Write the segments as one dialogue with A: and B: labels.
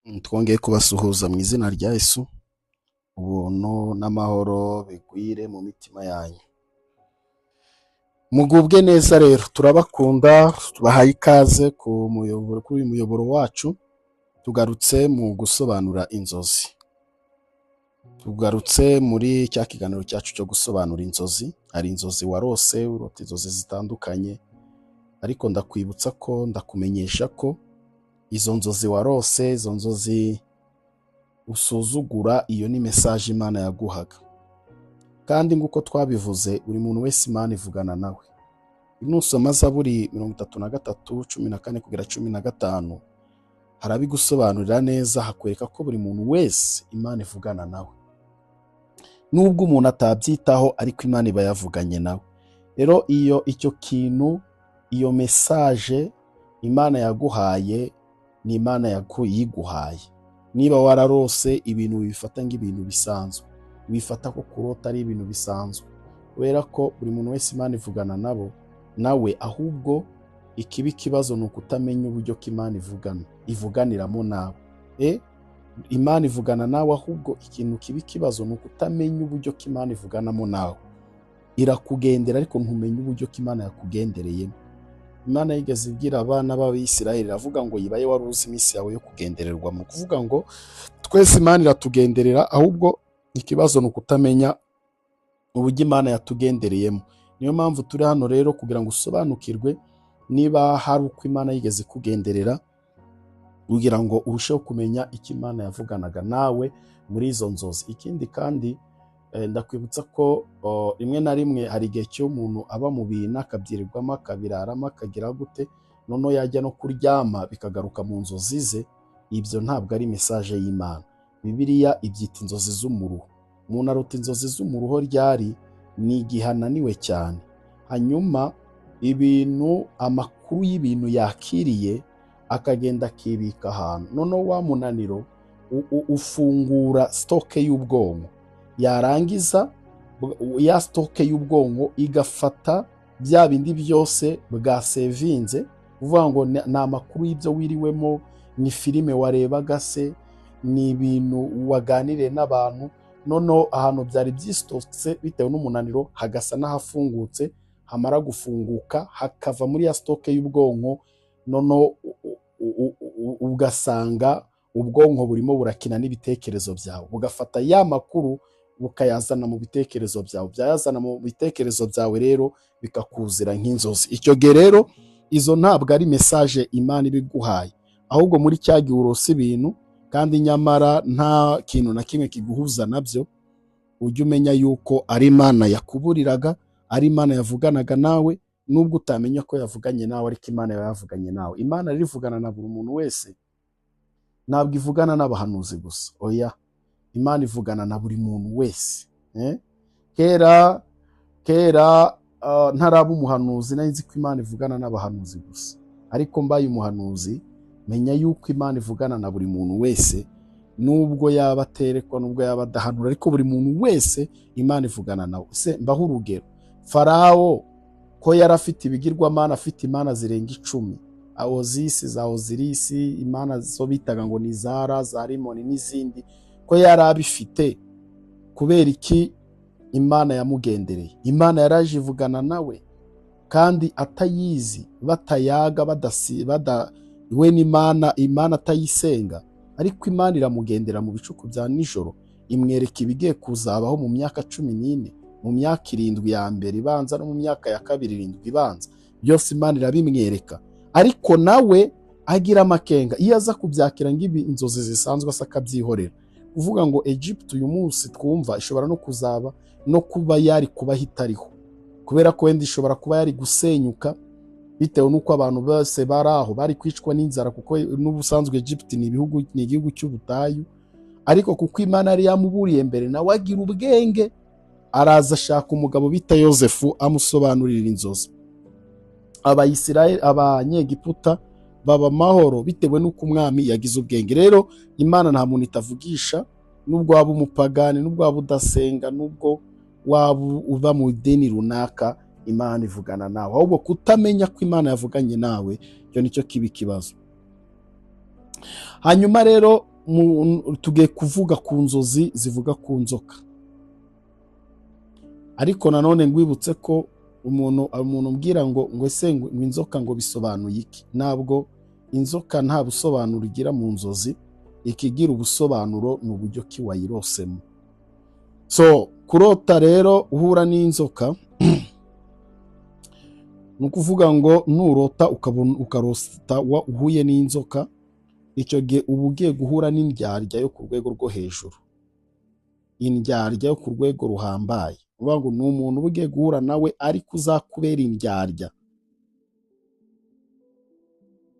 A: Twongeye kubasuhuza mu izina rya Yesu, ubuntu n'amahoro bigwire mu mitima yanyu. Mugubwe neza rero, turabakunda, tubahaye ikaze ku muyoboro, kuri uyu muyoboro wacu. Tugarutse mu gusobanura inzozi. Tugarutse muri cya kiganiro cyacu cyo gusobanura inzozi. Hari inzozi warose, urota inzozi zitandukanye, ariko ndakwibutsa ko, ndakumenyesha ko izo nzozi warose, izo nzozi usuzugura, iyo ni message Imana yaguhaga. Kandi nk'uko twabivuze, buri muntu wese Imana ivugana nawe. Nusoma Zaburi 33:14 kugera 15, harabigusobanurira neza, hakwereka ko buri muntu wese Imana ivugana nawe. Nubwo umuntu atabyitaho, ariko Imana iba yavuganye nawe. Rero iyo icyo kintu, iyo message Imana yaguhaye, ni Imana yiguhaye. Niba wararose ibintu, bifata nk'ibintu bisanzwe, wifata ko kurota ari ibintu bisanzwe, kubera ko buri muntu wese Imana ivugana nabo nawe. Ahubwo ikiba ikibazo ni ukutamenya uburyo ko Imana ivugana, ivuganiramo nawe. Imana ivugana nawe, ahubwo ikintu kiba ikibazo ni ukutamenya uburyo ko Imana ivuganamo nawe. Irakugendera, ariko ntumenye uburyo ko Imana yakugendereyemo. Imana yigeze ibwira abana b'Abisirayeli, iravuga ngo yibaye wari uzi iminsi yawe yo kugendererwa. Mu kuvuga ngo twese Imana iratugenderera, ahubwo ikibazo ni ukutamenya uburyo Imana yatugendereyemo. Niyo mpamvu turi hano rero, kugira ngo usobanukirwe niba hari uko Imana yigeze kugenderera, kugira ngo urusheho kumenya icyo Imana yavuganaga nawe muri izo nzozi. Ikindi kandi, ndakwibutsa ko rimwe na rimwe hari igihe cy'umuntu aba mu bintu, akabyirirwamo, akabiraramo, akagira gute, noneho yajya no kuryama bikagaruka mu nzozi ze. Ibyo ntabwo ari message y'Imana. Bibiliya ibyita inzozi z'umuruho. Umuntu arota inzozi z'umuruho ryari? Ni igihe ananiwe cyane, hanyuma ibintu, amakuru y'ibintu yakiriye, akagenda akibika ahantu. Noneho wa munaniro ufungura stock y'ubwonko, yarangiza ya stock y'ubwonko igafata bya bindi byose bwasevinze, uvuga ngo ni amakuru y'ibyo wiriwemo, ni filime warebaga se, ni ibintu waganiriye n'abantu. Noneho ahantu byari byisitotse bitewe n'umunaniro hagasa n'ahafungutse, hamara gufunguka hakava muri ya stock y'ubwonko. Noneho ugasanga ubwonko burimo burakina n'ibitekerezo byawe, bugafata ya makuru bukayazana mu bitekerezo byawe. Byayazana mu bitekerezo byawe rero, bikakuzira nk'inzozi. Icyo gihe rero izo ntabwo ari message Imana ibiguhaye, ahubwo muri cya gihe urose ibintu kandi nyamara nta kintu na kimwe kiguhuza nabyo, ujye umenya yuko ari Imana yakuburiraga, ari Imana yavuganaga nawe. Nubwo utamenya ko yavuganye nawe, ariko Imana yaba yavuganye nawe. Imana rero ivugana na buri muntu wese, ntabwo ivugana n'abahanuzi gusa, oya. Imana ivugana na buri muntu wese. Kera kera, ntaraba umuhanuzi, nari nzi ko Imana ivugana n'abahanuzi gusa, ariko mbaye umuhanuzi menya yuko Imana ivugana na buri muntu wese, nubwo yaba aterekwa, nubwo yaba adahanura, ariko buri muntu wese Imana ivugana nawe. Se mbaho urugero, Farawo ko yari afite ibigirwamana, afite imana zirenga 10, Ozisi, za Ozirisi, imana zo bitaga ngo ni Zara, za Rimoni n'izindi, ko yari abifite, kubera iki Imana yamugendereye? Imana yaraje ivugana nawe kandi atayizi, batayaga, badasi, bada we n'Imana, Imana atayisenga, ariko Imana iramugendera mu bicuku bya nijoro, imwereka ibigiye kuzabaho mu myaka 14, mu myaka 7 ya mbere ibanza no mu myaka ya kabiri 7 ibanza. Byose Imana irabimwereka, ariko nawe agira amakenga. Iyo aza kubyakira nk'ibi inzozi zisanzwe asa akabyihorera, uvuga ngo Egypt uyu munsi twumva ishobora no kuzaba no kuba yari kubaho itariho, kubera ko wenda ishobora kuba yari gusenyuka bitewe n'uko abantu bose bari aho bari kwicwa n'inzara, kuko n'ubusanzwe Egypt ni igihugu cy'ubutayu. Ariko kuko Imana yari yamuburiye mbere, nawe agira ubwenge, araza ashaka umugabo bita Yosefu, amusobanurira inzozi. Abayisiraheli, Abanyegiputa baba amahoro bitewe n'uko umwami yagize ubwenge. Rero Imana nta muntu itavugisha, nubwo waba umupagani, nubwo waba udasenga, nubwo waba uba mu idini runaka, Imana ivugana nawe. Ahubwo kutamenya ko Imana yavuganye nawe, icyo nicyo kiba ikibazo. Hanyuma rero Tugiye kuvuga ku nzozi zivuga ku nzoka, ariko nanone ngwibutse ko umuntu umbwira ngo ese ngo inzoka ngo bisobanuye iki? Ntabwo inzoka nta busobanuro igira mu nzozi, ikigira ubusobanuro ni uburyo ki wayirosemo. So kurota rero uhura n'inzoka ni ukuvuga ngo nurota ukarota uhuye n'inzoka, icyo gihe uba ugiye guhura n'indyarya yo ku rwego rwo hejuru, indyarya yo ku rwego ruhambaye. Uvuga ngo ni umuntu uba ugiye guhura nawe ariko uzakubera indyarya,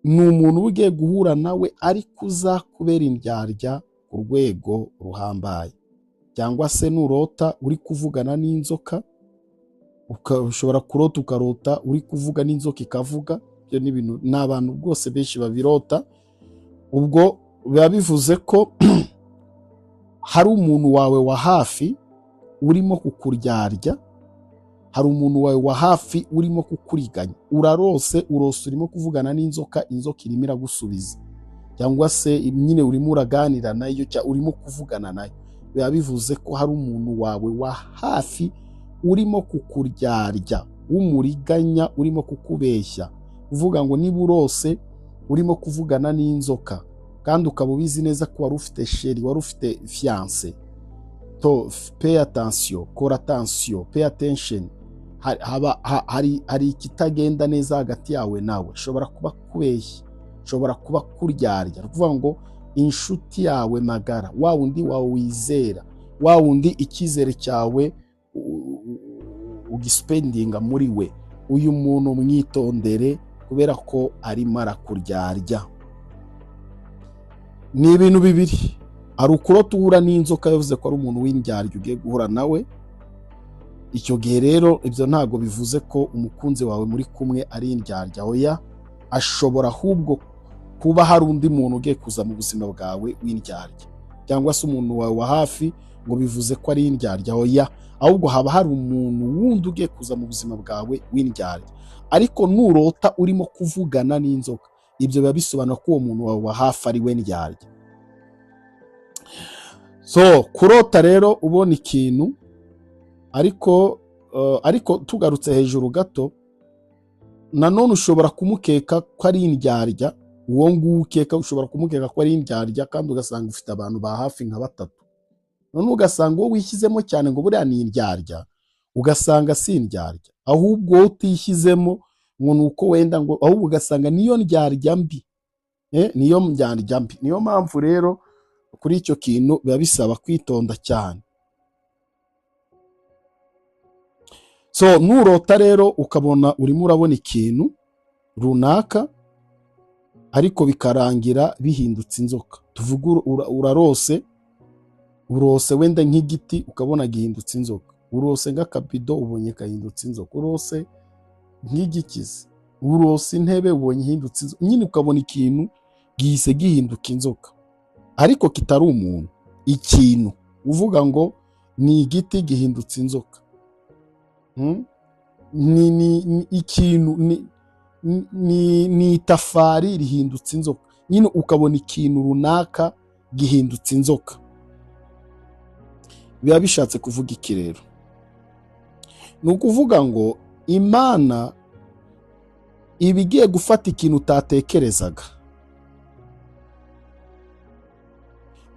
A: ni umuntu uba ugiye guhura nawe ariko uzakubera indyarya ku rwego ruhambaye. Cyangwa se nurota uri kuvugana n'inzoka, ushobora kurota ukarota uri kuvuga n'inzoka ikavuga. Ibyo ni ibintu ni abantu rwose benshi babirota. Ubwo biba bivuze ko hari umuntu wawe wa hafi urimo kukuryarya, hari umuntu wawe wa hafi urimo kukuriganya. Urarose, urose urimo kuvugana n'inzoka, inzoka irimo iragusubiza, cyangwa se nyine urimo uraganira nayo, cyangwa urimo kuvugana nayo. Biba bivuze ko hari umuntu wawe wa hafi urimo kukuryarya, w'umuriganya, urimo kukubeshya. Uvuga ngo niba urose urimo kuvugana n'inzoka kandi ukaba ubizi neza ko wari ufite chéri, wari ufite fiancé, to pay attention, kora attention, pay attention. Hari ikitagenda neza hagati yawe nawe, shobora kuba kubeshya, shobora kuba kuryarya. Kuvuga ngo inshuti yawe magara, wa wundi wawe wizera, wa wundi icyizere cyawe ugispendinga muri we, uyu muntu mwitondere kubera ko arimo arakuryarya. Ni ibintu bibiri: hari ukurota uhura n'inzoka, yavuze ko ari umuntu w'indyarya ugiye guhura nawe. Icyo gihe rero ibyo ntabwo bivuze ko umukunzi wawe muri kumwe ari indyarya, oya, ashobora ahubwo kuba hari undi muntu ugiye kuza mu buzima bwawe w'indyarya, cyangwa se umuntu wawe wa hafi ngo bivuze ko ari indyarya, oya, ahubwo haba hari umuntu wundi ugiye kuza mu buzima bwawe w'indyarya. Ariko nurota urimo kuvugana n'inzoka, ibyo biba bisobanura ko uwo muntu wawe wa hafi ari we ndyarya. So kurota rero ubona ikintu, ariko tugarutse hejuru gato, nanone ushobora kumukeka ko ari indyarya. Uwo nguwo ukeka ushobora kumukeka ko ari indyarya, kandi ugasanga ufite abantu ba hafi nka batatu, none ugasanga uwo wishyizemo cyane ngo buriya ni indyarya, ugasanga si indyarya, ahubwo wowe utishyizemo ngo ni uko wenda ngo, ahubwo ugasanga niyo ndyarya mbi, niyo ndyarya mbi. Niyo mpamvu rero kuri icyo kintu biba bisaba kwitonda cyane. So nurota rero ukabona urimo urabona ikintu runaka ariko bikarangira bihindutse inzoka, tuvuge urarose, urose wenda nk'igiti ukabona gihindutse inzoka, urose nk'akabido ubonye gahindutse inzoka, urose nk'igikizi, urose intebe ubonye ihindutse inzoka, nyine ukabona ikintu gihise gihinduka inzoka ariko kitari umuntu, ikintu uvuga ngo ni igiti gihindutse inzoka, ni ikintu, ni itafari rihindutse inzoka, nyine ukabona ikintu runaka gihindutse inzoka. Biba bishatse kuvuga iki rero? Ni ukuvuga ngo Imana iba igiye gufata ikintu utatekerezaga,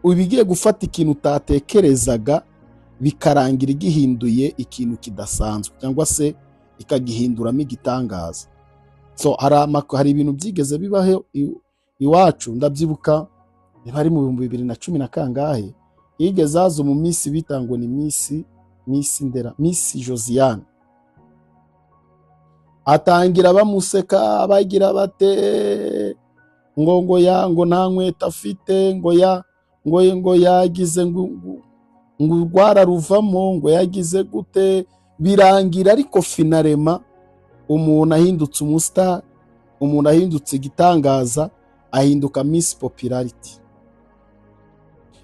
A: iba igiye gufata ikintu utatekerezaga bikarangira igihinduye ikintu kidasanzwe, cyangwa se ikagihinduramo igitangaza. So hari ibintu byigeze bibaho iwacu, ndabyibuka niba ari mu 2010 na kangahe, higeze haza mu minsi bita ngo ni Miss Ndera, Miss Josiane, atangira bamuseka bagira bate ngo ya ngo nta nkweto afite, ngo ya ngo yagize ngo urwara ruvamo, ngo yagize gute, birangira ariko finarema umuntu ahindutse umustar, umuntu ahindutse igitangaza, ahinduka Miss Popularity.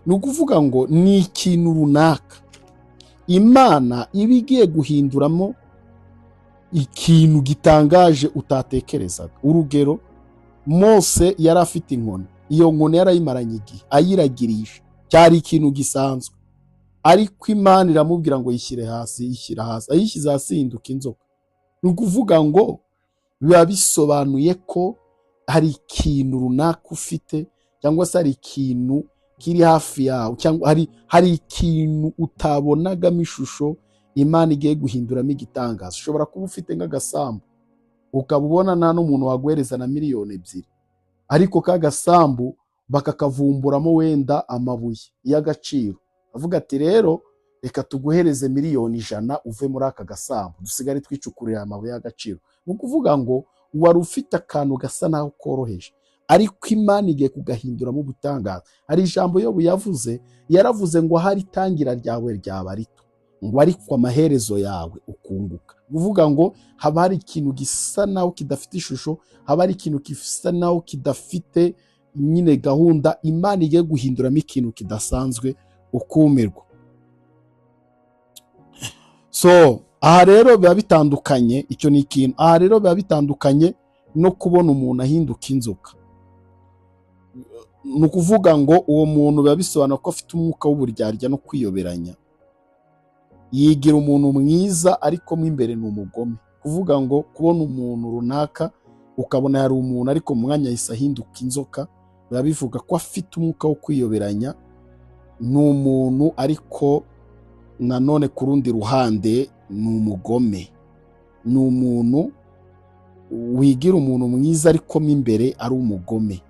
A: Ni ukuvuga ngo ni ikintu runaka Imana iba igiye guhinduramo ikintu gitangaje utatekerezaga. Urugero, Mose yari afite inkoni, Iyo nkoni yarayimaranye igihe ayiragirisha, cyari ikintu gisanzwe, ariko Imana iramubwira ngo yishyire hasi, yishyira hasi, ayishyize hasi ihinduka inzoka. Ni ukuvuga ngo biba bisobanuye ko hari ikintu runaka ufite, cyangwa se hari ikintu kiri hafi yawe, cyangwa hari ikintu utabonagamo ishusho Imana igiye guhinduramo igitangaza. Ushobora kuba ufite nk'agasambu ukaba ubona nta n'umuntu waguhereza na 2 miliyoni, ariko ka gasambu bakakavumburamo wenda amabuye y'agaciro, avuga ati rero reka tuguhereze 100 miliyoni uve muri aka gasambu, dusigare twicukurira amabuye y'agaciro. Ni ukuvuga ngo wari ufite akantu gasa naho koroheje, ariko Imana igiye kugahinduramo ubutangaza. Hari ijambo Yobu yavuze, yaravuze ngo ahari itangira ryawe ryaba rito, ngo ariko amaherezo yawe ukunguka. Kuvuga ngo haba hari ikintu gisa naho kidafite ishusho, haba hari ikintu gisa naho kidafite nyine gahunda, Imana igiye guhinduramo ikintu kidasanzwe ukumirwa. So aha rero biba bitandukanye, icyo ni ikintu. Aha rero biba bitandukanye no kubona umuntu ahinduka inzoka. Ni ukuvuga ngo uwo muntu biba bisobanura ko afite umwuka w'uburyarya no kwiyoberanya, yigira umuntu mwiza ariko mo imbere ni umugome. Kuvuga ngo kubona umuntu runaka ukabona yari umuntu ariko mu mwanya yahise ahinduka inzoka, biba bivuga ko afite umwuka wo kwiyoberanya, ni umuntu ariko nanone ku rundi ruhande ni umugome, ni umuntu wigira umuntu mwiza ariko mo imbere ari umugome.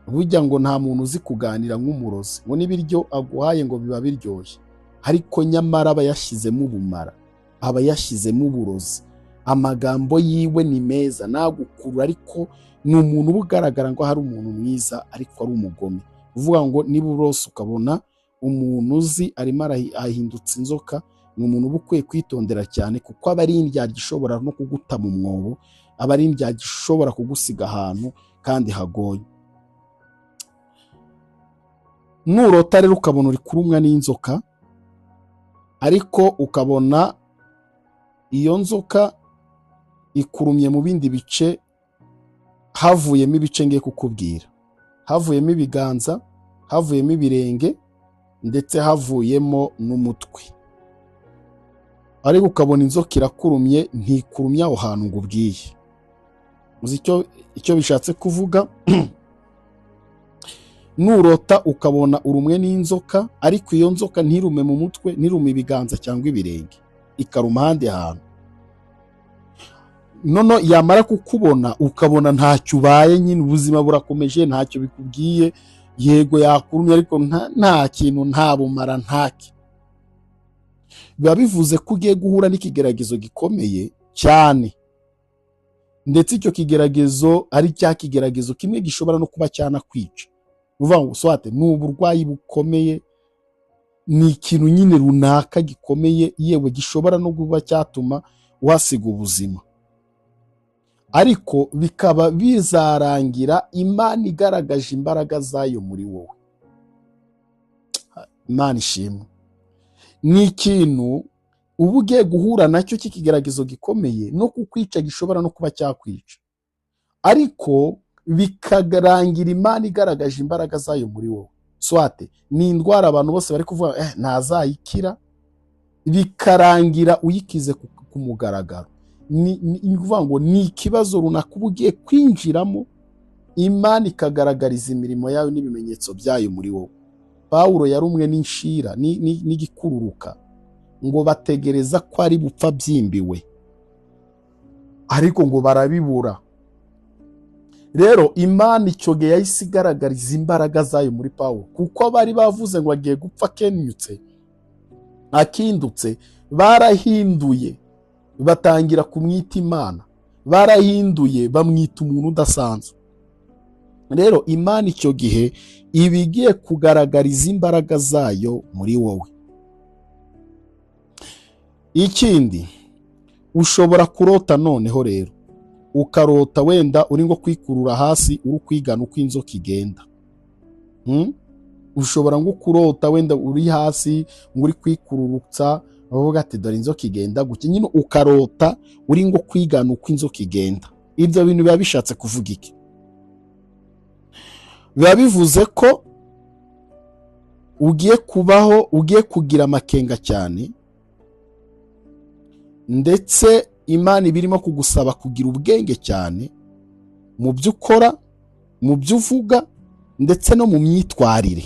A: Burya ngo nta muntu uzi kuganira nk'umurozi, ngo n'ibiryo aguhaye ngo biba biryoshye, ariko nyamara aba yashyizemo ubumara, aba yashyizemo uburozi. Amagambo yiwe ni meza nagukurura, ariko ni umuntu uba ugaragara ngo hari umuntu mwiza ariko ari umugome. Uvuga ngo niba urose ukabona umuntu uzi arimo ahindutse inzoka, ni umuntu uba ukwiye kwitondera cyane, kuko aba ari indyarya ishobora no kuguta mu mwobo, aba ari indyarya ishobora kugusiga ahantu kandi hagoye. Nurota rero ukabona uri kurumwa n'inzoka, ariko ukabona iyo nzoka ikurumye mu bindi bice, havuyemo ibice ngiye kukubwira, havuyemo ibiganza, havuyemo ibirenge, ndetse havuyemo n'umutwe, ariko ukabona inzoka irakurumye ntikurumye aho hantu ngo ubwiye. Uzi icyo bishatse kuvuga? Nurota ukabona urumwe n'inzoka, ariko iyo nzoka ntirume mu mutwe, ntirume ibiganza cyangwa ibirenge, ikaruma ahandi hantu, nono yamara kukubona ukabona ntacyo ubaye, nyine ubuzima burakomeje, ntacyo bikubwiye, yego yakurumye ariko nta kintu, nta bumara, ntaki, biba bivuze ko ugiye guhura n'ikigeragezo gikomeye cyane, ndetse icyo kigeragezo ari cya kigeragezo kimwe gishobora no kuba cyanakwica. Uvuga ngo swate ni uburwayi bukomeye, ni ikintu nyine runaka gikomeye, yewe gishobora no kuba cyatuma uhasiga ubuzima, ariko bikaba bizarangira Imana igaragaje imbaraga zayo muri wowe. Imana ishimwe. Ni ikintu uba ugiye guhura nacyo cy'ikigeragezo gikomeye, no kukwica gishobora no kuba cyakwica, ariko bikarangira Imana igaragaje imbaraga zayo muri wowe. Swate ni indwara abantu bose bari kuvuga ntazayikira, bikarangira uyikize ku mugaragaro. Ni ukuvuga ngo ni ikibazo runaka uba ugiye kwinjiramo, Imana ikagaragariza imirimo yayo n'ibimenyetso byayo muri wowe. Pawulo yarumwe n'inshira n'igikururuka, ngo bategereza ko ari bupfa byimbiwe, ariko ngo barabibura. Rero Imana icyo gihe yahise igaragariza imbaraga zayo muri Pawulo, kuko bari bavuze ngo agiye gupfa akenyutse akindutse, barahinduye batangira kumwita Imana, barahinduye bamwita umuntu udasanzwe. Rero Imana icyo gihe iba igiye kugaragariza imbaraga zayo muri wowe. Ikindi ushobora kurota noneho rero ukarota wenda uri ngo kwikurura hasi, uri kwigana uko inzoka igenda. Ushobora ngo kurota wenda uri hasi ngo uri kwikururutsa, bavuga ati dore inzoka igenda gutya, nyine ukarota uri ngo kwigana uko inzoka igenda. Ibyo bintu biba bishatse kuvuga iki? Biba bivuze ko ugiye kubaho, ugiye kugira amakenga cyane, ndetse Imana iba irimo kugusaba kugira ubwenge cyane mu byo ukora, mu byo uvuga, ndetse no mu myitwarire.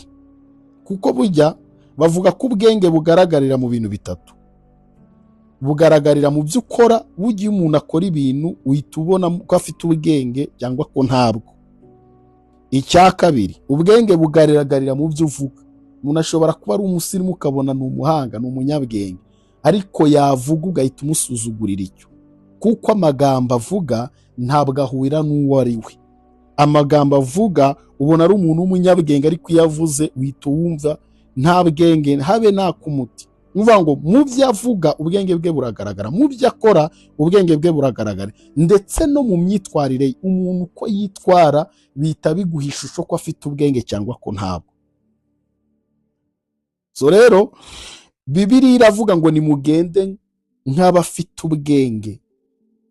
A: Kuko burya bavuga ko ubwenge bugaragarira mu bintu bitatu. Bugaragarira mu byo ukora. Burya iyo umuntu akora ibintu uhita ubona ko afite ubwenge cyangwa ko ntabwo. Icya kabiri, ubwenge bugaragarira mu byo uvuga. Umuntu ashobora kuba ari umusirimu ukabona ni umuhanga, ni umunyabwenge, ariko yavuga ugahita umusuzugurira icyo, kuko amagambo avuga ntabwo ahurira n'uwo ari we. Amagambo avuga ubona ari umuntu w'umunyabwenge, ariko iyo avuze uhita wumva nta bwenge habe nakumuti. Uvuga ngo mu byo avuga ubwenge bwe buragaragara, mu byo akora ubwenge bwe buragaragara, ndetse no mu myitwarire umuntu uko yitwara bihita biguha ishusho ko afite ubwenge cyangwa ko ntabwo. So rero Bibiliya iravuga ngo nimugende nk'abafite ubwenge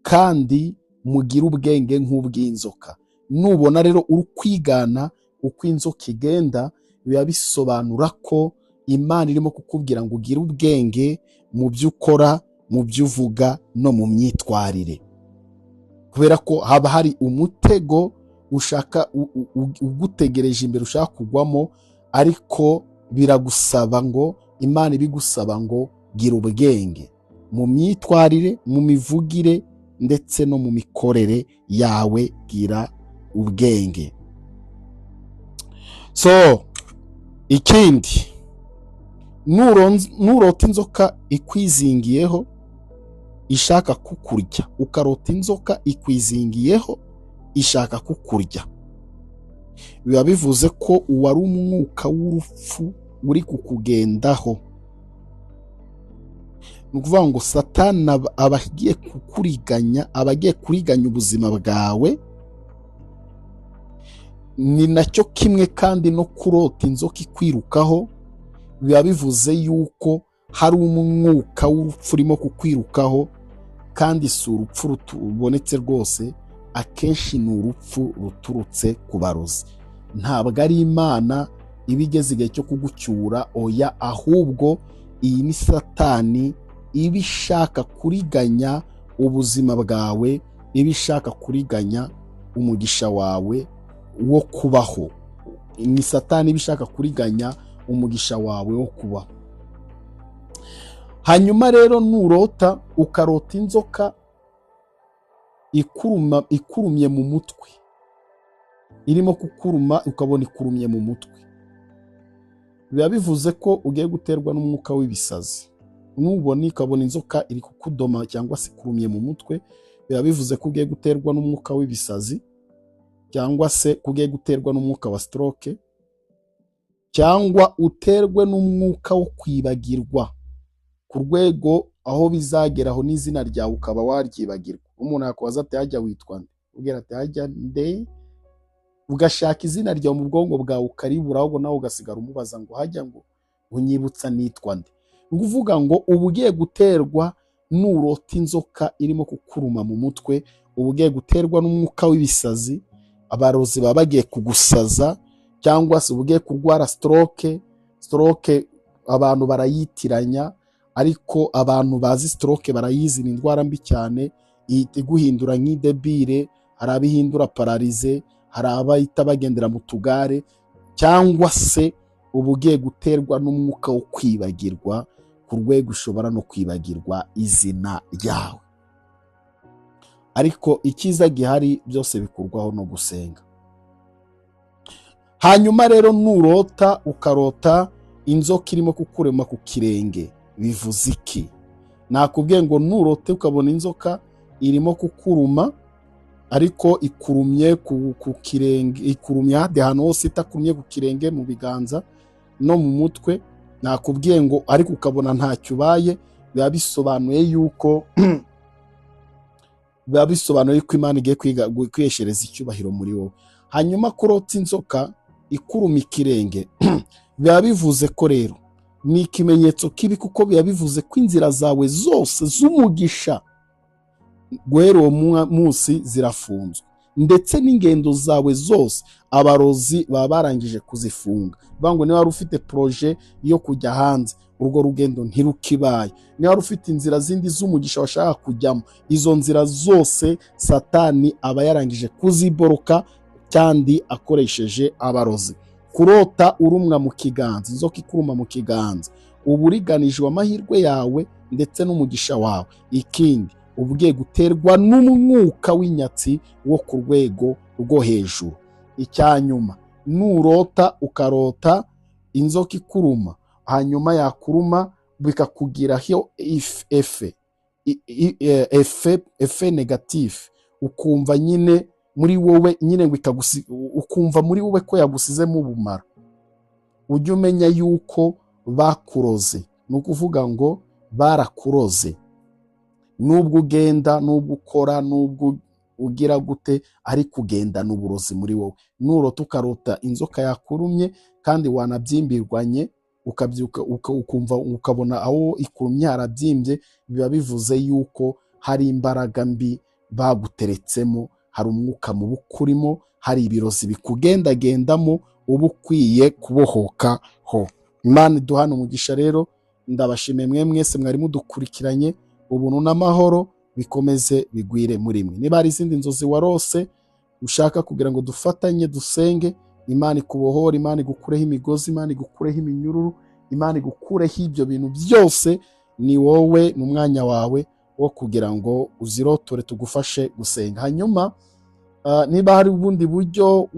A: kandi mugire ubwenge nk'ubw'inzoka. Nubona rero uri kwigana uko inzoka igenda, biba bisobanura ko Imana irimo kukubwira ngo ugire ubwenge mu byo ukora, mu byo uvuga no mu myitwarire, kubera ko haba hari umutego ushaka ugutegereje imbere ushaka kugwamo, ariko biragusaba ngo Imana ibigusaba ngo gira ubwenge mu myitwarire, mu mivugire, ndetse no mu mikorere yawe, gira ubwenge. So ikindi, nurota inzoka ikwizingiyeho ishaka kukurya, ukarota inzoka ikwizingiyeho ishaka kukurya, biba bivuze ko uwari umwuka w'urupfu uri kukugendaho. Ni ukuvuga ngo Satani aba agiye kukuriganya, aba agiye kuriganya ubuzima bwawe. Ni nacyo kimwe kandi no kurota inzoka ikwirukaho, biba bivuze yuko hari umwuka w'urupfu urimo kukwirukaho, kandi si urupfu rubonetse rwose, akenshi ni urupfu ruturutse ku barozi. Ntabwo ari Imana iba igeze igihe cyo kugucyura, oya, ahubwo iyi ni Satani iba ishaka kuriganya ubuzima bwawe, iba ishaka kuriganya umugisha wawe wo kubaho. Ni Satani iba ishaka kuriganya umugisha wawe wo kubaho. Hanyuma rero nurota ukarota inzoka ikurumye mu mutwe, irimo kukuruma ukabona ikurumye mu mutwe, biba bivuze ko ugiye guterwa n'umwuka w'ibisazi. Nubona ukabona inzoka iri kukudoma cyangwa se ikurumye mu mutwe, biba bivuze ko ugiye guterwa n'umwuka w'ibisazi, cyangwa se ko ugiye guterwa n'umwuka wa stroke, cyangwa uterwe n'umwuka wo kwibagirwa ku rwego aho bizageraho n'izina ryawe ukaba waryibagirwa. Umuntu yakubaza ati hajya witwa nde, ubwira ati hajya nde, ugashaka izina ryawe mu bwonko bwawe ukaribura, ahubwo nawe ugasigara umubaza ngo hajya ngo unyibutsa nitwa nde. Ni ukuvuga ngo uba ugiye guterwa nurota inzoka irimo kukuruma mu mutwe, uba ugiye guterwa n'umwuka w'ibisazi, abarozi baba bagiye kugusaza, cyangwa se uba ugiye kurwara stroke. Stroke abantu barayitiranya, ariko abantu bazi stroke barayizi, ni indwara mbi cyane, ihita iguhindura nk'idebire, hari abihindura pararize, hari abahita bagendera mu tugare, cyangwa se uba ugiye guterwa n'umwuka wo kwibagirwa ku rwego ushobora no kwibagirwa izina ryawe. Ariko icyiza gihari byose bikurwaho no gusenga. Hanyuma rero nurota ukarota inzoka irimo kukurema ku kirenge, bivuze iki? Nakubwiye ngo nurote ukabona inzoka irimo kukuruma, ariko ikurumye ku kirenge, ikurumye ahandi hantu hose, itakurumye ku kirenge, mu biganza no mu mutwe, nakubwiye ngo ariko ukabona ntacyo ubaye, biba bisobanuye yuko Imana igiye kwiheshereza icyubahiro muri wowe. Hanyuma kurota inzoka ikuruma ikirenge biba bivuze ko rero ni ikimenyetso kibi, kuko biba bivuze ko inzira zawe zose z'umugisha guhera uwo munsi zirafunzwe. Ndetse n'ingendo zawe zose abarozi baba barangije kuzifunga. Bivuga ngo niba wari ufite projet yo kujya hanze, urwo rugendo ntirukibaye. Niba wari ufite inzira zindi z'umugisha washaka kujyamo, izo nzira zose Satani aba yarangije kuziboroka, kandi akoresheje abarozi. Kurota urumwa mu kiganza, inzoka ikuruma mu kiganza, uba uriganijwe amahirwe yawe ndetse n'umugisha wawe. Ikindi, uba ugiye guterwa n'umwuka w'inyatsi wo ku rwego rwo hejuru. Icyanyuma, nurota ukarota inzoka ikuruma, hanyuma yakuruma bikakugiraho effet négatif, ukumva nyine muri wowe nyine ngo ukumva muri wowe ko yagusizemo ubumara, ujye umenya yuko bakuroze. Ni ukuvuga ngo barakuroze. Nubwo ugenda, nubwo ukora, nubwo ugira gute, ariko ugendana uburozi muri wowe. Nurota ukarota inzoka yakurumye kandi wanabyimbirwanye, ukabyuka ukumva ukabona aho ikurumye harabyimbye, biba bivuze yuko hari imbaraga mbi baguteretsemo, hari umwuka mubi ukurimo, hari ibirozi bikugendagendamo, uba ukwiye kubohokaho. Imana iduhane umugisha. Rero ndabashimiye mwe mwese mwari mudukurikiranye. Ubuntu n'amahoro bikomeze bigwire muri mwe. Niba hari izindi nzozi warose ushaka kugira ngo dufatanye dusenge, Imana ikubohore, Imana igukureho imigozi, Imana igukureho iminyururu, Imana igukureho ibyo bintu byose, ni wowe, ni umwanya wawe wo kugira ngo uzirotore tugufashe gusenga. Hanyuma niba hari ubundi buryo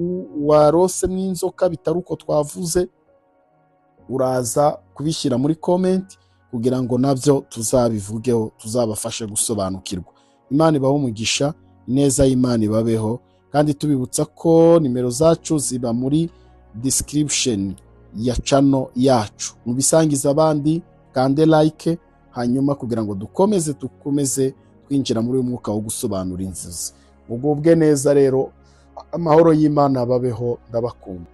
A: warose mu inzoka bitari uko twavuze, uraza kubishyira muri comment kugira ngo nabyo tuzabivugeho, tuzabafashe gusobanukirwa. Imana ibahe umugisha, ineza y'Imana ibabeho. Kandi tubibutsa ko nimero zacu ziba muri description ya channel yacu. Mubisangize abandi, kande like, hanyuma kugira ngo dukomeze twinjira muri uyu mwuka wo gusobanura inzozi. Mugubwe neza rero, amahoro y'Imana ababeho, ndabakunda.